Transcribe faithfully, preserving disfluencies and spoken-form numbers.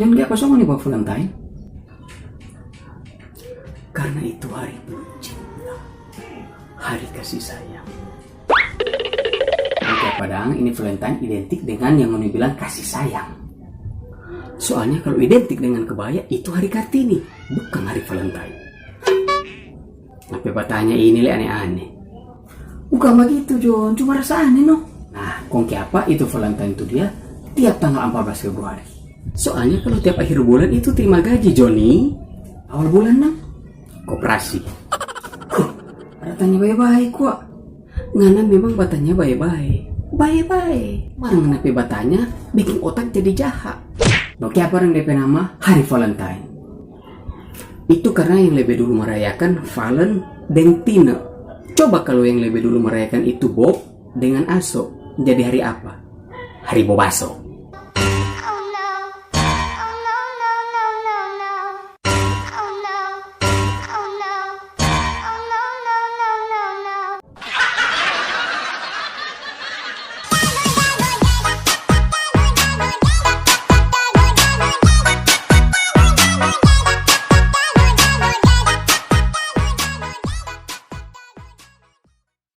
Dan kiapa so ngoni bawa Valentine? Karena itu hari penuh cinta, hari kasih sayang. Oke, padahal ini Valentine identik dengan yang ngoni bilang kasih sayang. Soalnya kalau identik dengan kebaya, itu hari Kartini, bukan hari Valentine. Apa batanya ini le aneh-aneh. Bukan begitu, John. Cuma rasa aneh, no. Nah, kong kiapa itu Valentine tu dia tiap tanggal empat belas Februari? Soalnya kalau tiap akhir bulan itu terima gaji, Joni. Awal bulan, nang koperasi. Huh, ada tanya bae-bae kwa. Ngana memang batanya bae-bae. Bae-bae. Mar ngana pe batanya biking otak jadi jaha. No kiapa dang depe nama hari Valentine? Itu karena yang lebe dulu merayakan Valen deng Tine. Coba kalau yang lebe dulu merayakan itu Bob dengan Aso, jadi hari apa? Hari Bobaso.